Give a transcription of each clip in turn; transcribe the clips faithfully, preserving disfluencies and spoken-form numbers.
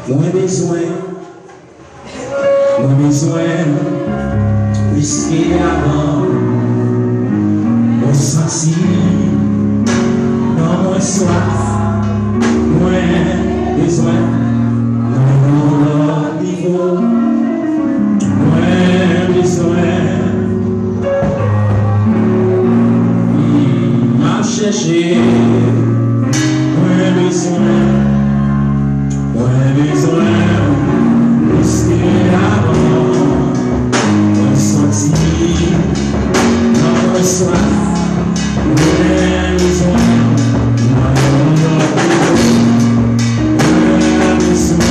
Mwen bezwen, mwen bezwen plis ke avan. Mwen santi nan mwen swaf. Mwen bezwen nan yon lòt nivo. Mwen bezwen M ap chèche, mwen bezwen, mwen bezwen plis ke avan. Mwen santi nan mwen swaf, mwen bezwen, mwen bezwen, mwen bezwen.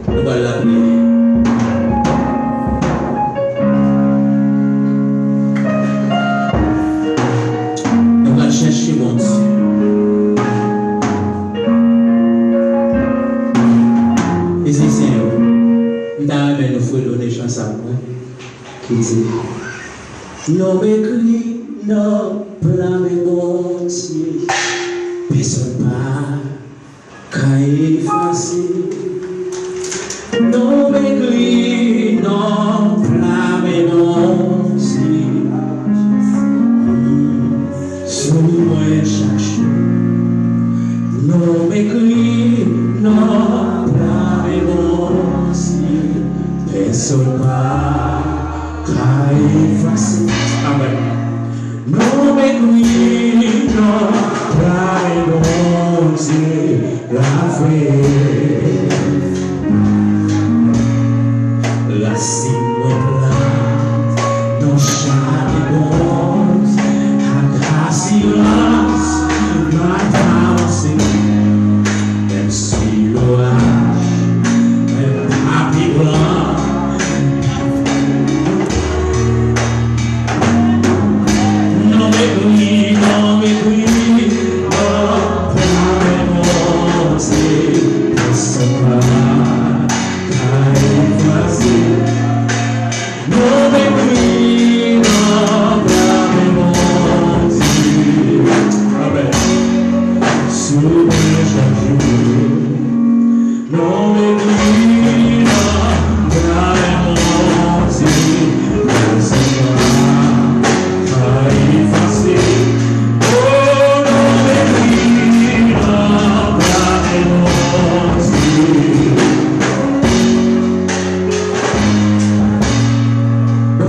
Nou pral lapriyè. Nou pral chèche Bondye. Mizisyen yo, m ta renmen nou fredone chan sa pou mwen. Ki di, non m ekri nan pla men Bondye, pèsonn pa ka efase. Non m ekri nan pla men Bondye. Sou mwen chak jou. Non m ekri nan pla men Bondye. Pèsonn pa ka efase. Amèn. Non m ekri nan pla men Bondye. Lave rasin mwen plat nan jaden Bondye ak asirans m ap avanse. Menm si loraj, menm pa pi gran. Non m ekri, non m ekri, non, pa men Bondye.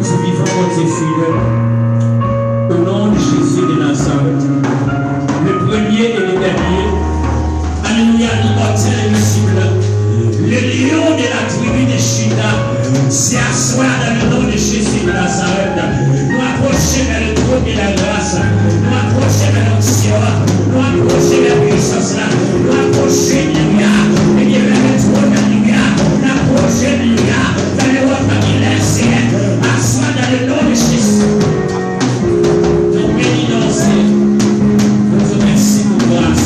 Dieu vivant, Bondye fidèl. Au nom de Jésus de Nazareth, le premier et le dernier. Alléluia, l'immortel, l'invisible, le lion de la tribu de Juda. Se aswè a, dans le nom de Jésus de Nazareth, nou apwoche vè le trône de la grâce. Nou apwoche vè lonksyon an. Nou apwoche vè pwisans la. Nou apwoche, alelouya, ebyen, vè le trône, alelouya. Nou apwoche, alelouya, vè le repas de la Seyè. Aswè a, dans le nom de Jésus. Nou beni non w, Seyè. Nou di w mèsi pou gras.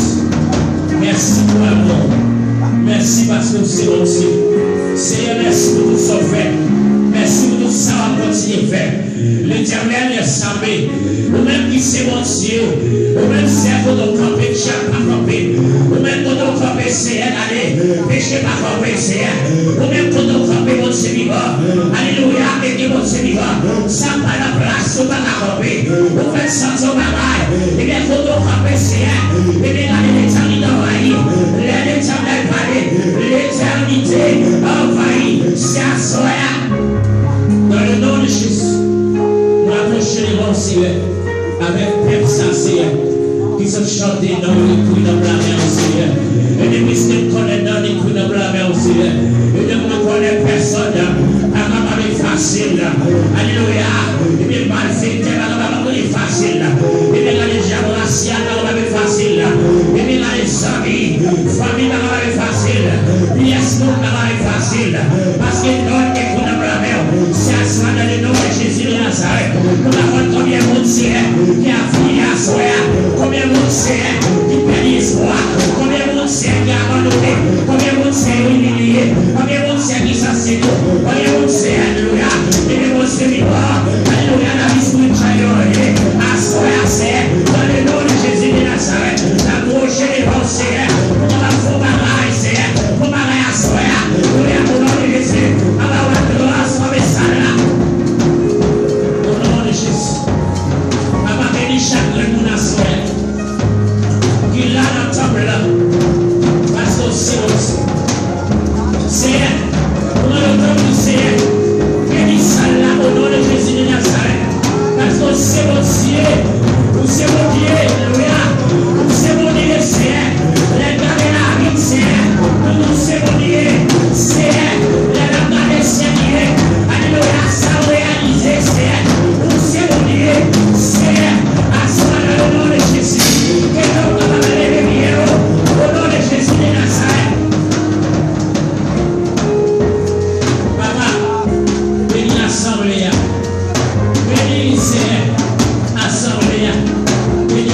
Mèsi pou amou. Mèsi paske w se Bondye. Seyè, mèsi pou tout sa w fè. Mèsi pou tout sa w ap kontinye fè. Letènèl dèzame, ou menm ki se Bondye, ou menm, Seyè, kote w kanpe, dyab pa kanpe. Ou menm kote w kanpe, Seyè, gade, peche pa kanpe, Seyè. Ou menm kote w kanpe, Bondye vivan. Alelouya, e gen Bondye vivan. Sa pa nan plas ou pa ka kanpe. Ou fèk santi yon bagay. Ebyen, kote w kanpe, Seyè. Ebyen, gade, Letènèl anvayi. Lè Letènèl pale, letènite anvayi. Se aswè a. Dans le nom de Jésus, nou apwoche devan w, Seyè, avèk pèp sa, Seyè, ki sot chante non w, ekri nan pla men w, Seyè. E depi se konnen non w ekri nan pla men w, Seyè. E depi nou konnen pèsòn pa kapab efase l. Alelouya. Ebyen, malfektè pa kapab efase l. Ebyen, gade, dyab rasyal pa kapab efase l. Ebyen, gade, zanmi, fanmi pa kapab efase l. Pyès moun pa kapab efase l. Paske non w ekri nan pla men w. Se aswè a, dans le nom de Jésus de Nazareth. Nou pa konn konbyen moun, Seyè, ki afilye aswè a. Konbyen moun, Seyè, ki pèdi espwa. Konbyen moun, Seyè, ki abandone. Konbyen moun, Seyè, yo imilye. Konbyen moun, Seyè, ki sanse tou. Konbyen moun, Seyè, alelouya. Ebyen, Bondye vivan. Alelouya, nan lespirityèl yo ye. Aswè a, Seyè, dans le nom de Jésus de Nazareth. N ap pwoche devan w, Seyè, pou w kapab fè yon bagay, Seyè, fè yon bagay aswè a. Wi, au nom de Jésus, papa, w ap transfòme sal la. Au nom de Jésus. Papa, beni chak grenn moun aswè a ki la nan tanp la, paske w se Bondye. Seyè, nou mande w tanpri, Seyè, beni sal la, au nom de Jésus de Nazareth. Paske w se Bondye, ou se Bondye, alelouya, ou se Bondye, Seyè. Lè n gade lavi n, Seyè, nou di w se Bondye, Seyè. Lè n ap gade syèl li ye, alelouya, sa w reyalize, Seyè, ou se Bondye, Seyè. Aswè a, dans le nom de Jésus, ke nou kapab leve pye nou, au nom de Jésus de Nazareth. Papa, beni asanble a. Beni, Seyè, asanble a. Beni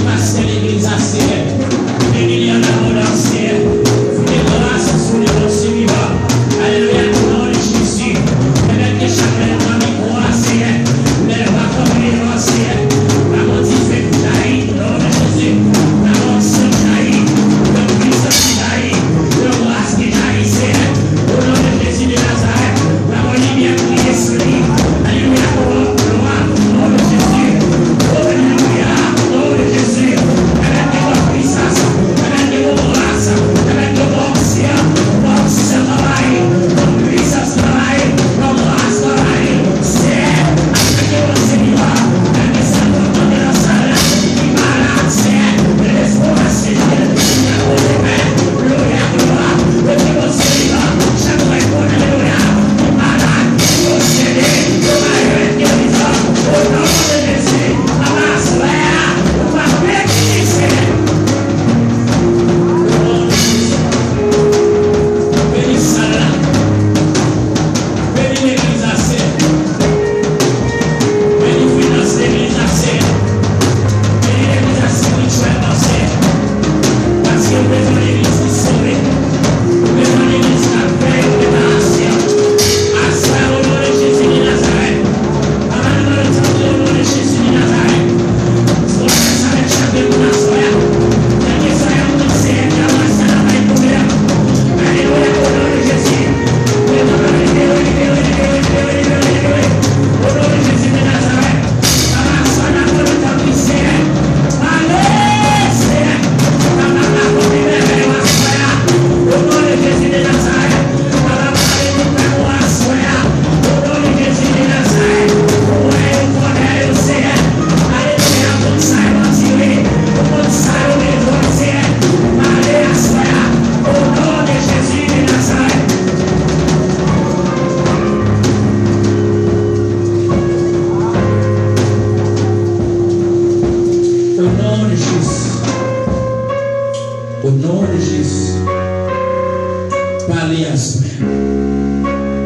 Pale aswè.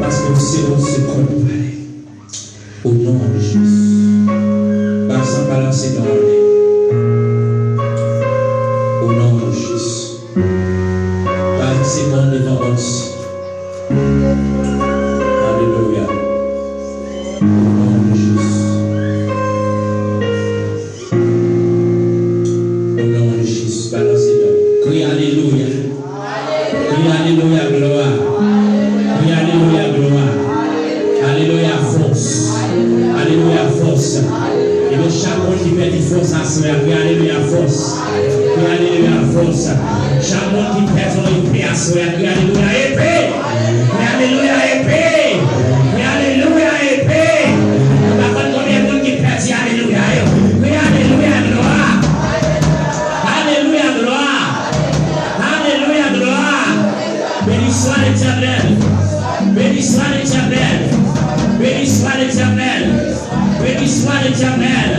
Paske w se Bondye, se kò nou pale. Au nom de Jésus. Basan balanse nan anlè. Au nom de Jésus. Pa yon segonn devan Bondye. Alelouya. Au nom de Jésus. Au nom de Jésus. Balanse nan. Kriye alelouya. Kriye alelouya, glwa. Kriye alelouya, glwa. Alelouya, fòs. Alelouya, fòs. Ebyen, chak moun ki pèdi fòs aswè a, kriye alelouya, fòs. Kriye alelouya, fòs. Chak moun ki pèdi yon epe aswè a, kriye alelouya, epe. Kriye alelouya, epe. Kriye alelouya, epe. Nou pa konn konbyen moun ki pèdi alelouya yo. Kriye alelouya, glwa. Alelouya, glwa. Alelouya, glwa. Béni soit l'Éternel. Béni soit l'Éternel. Béni soit l'Éternel. Béni soit l'Éternel.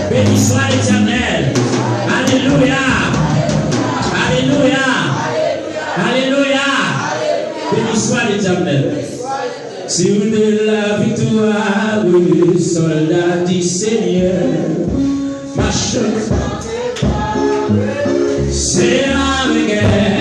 Béni soit l'Éternel. Alelouya. Alelouya. Alelouya. Béni soit l'Éternel. Sur de la victoire, soldat du Seigneur. Marche. C'est la guerre.